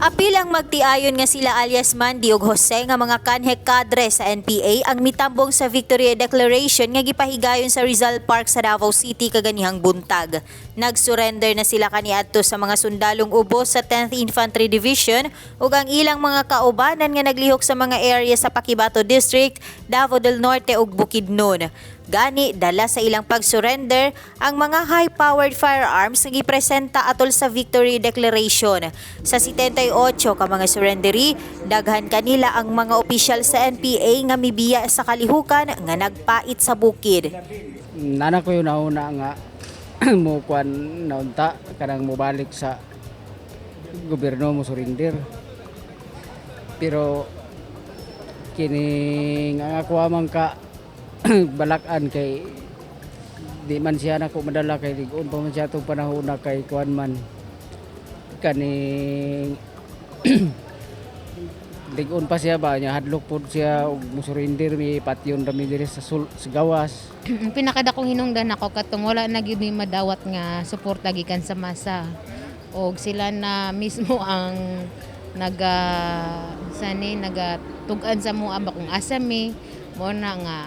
Apil ang magtiayon nga sila alias Mandy ug Jose nga mga kanhe kadre sa NPA ang mitambong sa Victory Declaration nga gipahigayon sa Rizal Park sa Davao City kaganihang buntag. Nagsurrender na sila kaniadto sa mga sundalong ubos sa 10th Infantry Division ug ang ilang mga kaubanan nga naglihok sa mga area sa Paquibato District, Davao del Norte ug Bukidnon. Gani dala sa ilang pag-surrender ang mga high-powered firearms nga gipresenta atol sa Victory Declaration. Sa 78 ka mga surrenderee, daghan kanila ang mga opisyal sa NPA nga mibiya sa kalihukan nga nagpait sa bukid. Nana ko yung nauna nga mo kuan naunta kanang mobalik sa gobyerno, mo surrender. Pero kini nga ako man ka balakan kay di man siya nako madala kay ligon pa man siya itong panahon na kay kuan man kaning ligon pa siya ba niya, hadlok pod siya og mo surrender mi, patyon ra mi diri sa gawas. Ang pinakadakong hinungdan ako katong wala na gyud mi madawat nga suporta gikan sa masa og sila na mismo ang naga sani nagatug-an sa mo ba kung asa mi. Mo na nga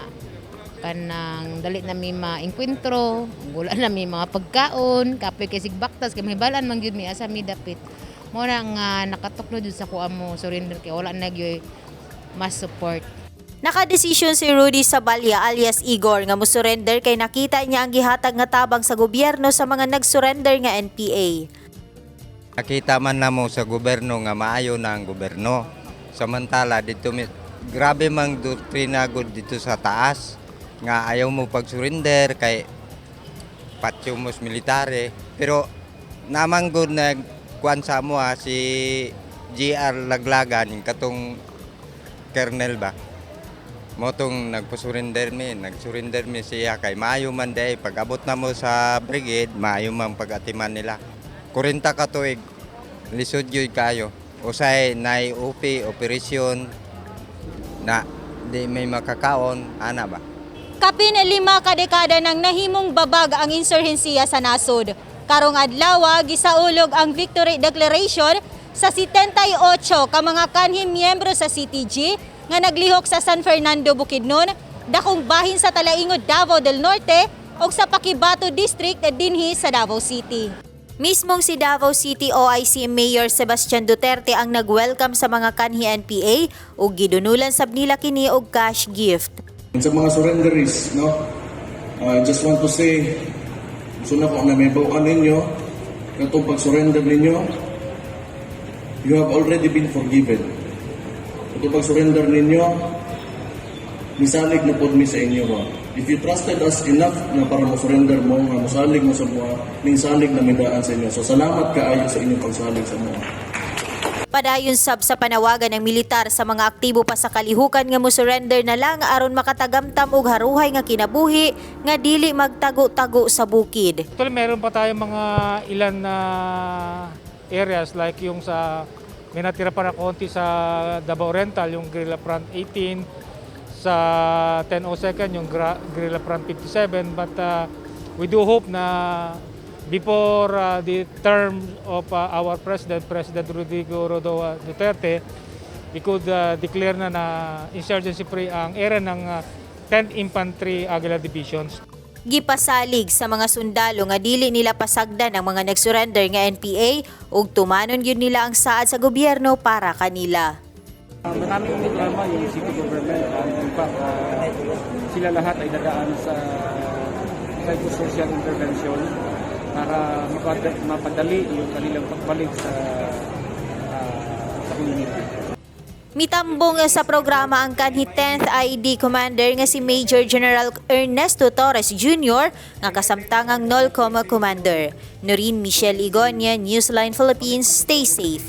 kanang dali na mi maengkwentro, wala na mi mga pagkaon, kapoy kay sigbaktas kay mahibalan man gyud mi asa mi dapit. Mo na nga nakatuklo jud sa kuha mo surrender kay wala na gyud mas support. Nakadesisyon si Rudy Sabalya alias Igor nga musurrender kay nakita niya ang gihatag nga tabang sa gobyerno sa mga nagsurrender nga NPA. Nakita man namo sa gobyerno nga maayo na ang gobyerno. Samantala dito grabe mang doktrina gud dito sa taas nga ayaw mo pag-surrender kay patyo mo sa military. Pero namang gud nag kuan sa mo ha, si GR Laglagan, yung katong kernel ba. Mo tong nagpa-surrender mi, nag-surrender mi siya kay maayo man day pag abot na mo sa brigade, maayo man pag-atiman nila. 40 ka tuig, lisod gyud kayo. Usay nay OP operasyon na di may makakaon ana ba. Kapin 5 ka dekada nang nahimong babag ang insurhensiya sa nasod. Karong adlaw, gisaulog ang Victory Declaration sa 78 ka mga kanhi miyembro sa CTG nga naglihok sa San Fernando, Bukidnon, dakong bahin sa Talaingod, Davao del Norte ug sa Paquibato District dinhi sa Davao City. Mismong si Davao City OIC Mayor Sebastian Duterte ang nag-welcome sa mga kanhi NPA ug gidunulan sab nila kini og cash gift. And sa mga surrenderies, no? I just want to say, gusto na ko na may bawaan ninyo, katong pag-surrender ninyo, you have already been forgiven. Katong pag-surrender ninyo, misalig na pod mi sa inyo ba. If you trusted us enough na para mo-surrender mo, nga mosalig mo sa mga, ning salig na midaan sa inyo. So salamat kaayo sa inyong pagsalig sa mga. Padayon sab sa panawagan ng militar sa mga aktibo pa sa kalihukan nga mo-surrender na lang aron makatagamtam og haruhay nga kinabuhi nga dili magtago-tago sa bukid. Actually, meron pa tayong mga ilan na areas like yung sa may natira pa na konti sa Davao Oriental, yung Guerrilla Front 18, sa 1002nd, yung Guerrilla Front 57. But we do hope na before the term of our President, President Rodrigo Roa Duterte, we could declare na na insurgency free ang area ng 10th Infantry Aguila Divisions. Gipasalig sa mga sundalo nga dili nila pasagdan ang mga nagsurrender nga NPA ug tumanon gyud nila ang saad sa gobyerno para kanila. Maraming programa yung city government. In fact, sila lahat ay dadaan sa psychosocial intervention para mapadali yung kanilang pagbalik sa community. Mitambong sa programa ang kanhi 10th ID Commander nga si Major General Ernesto Torres Jr. nga kasamtangang NOLCOM Commander. Noreen Michelle Igonia, Newsline Philippines, stay safe.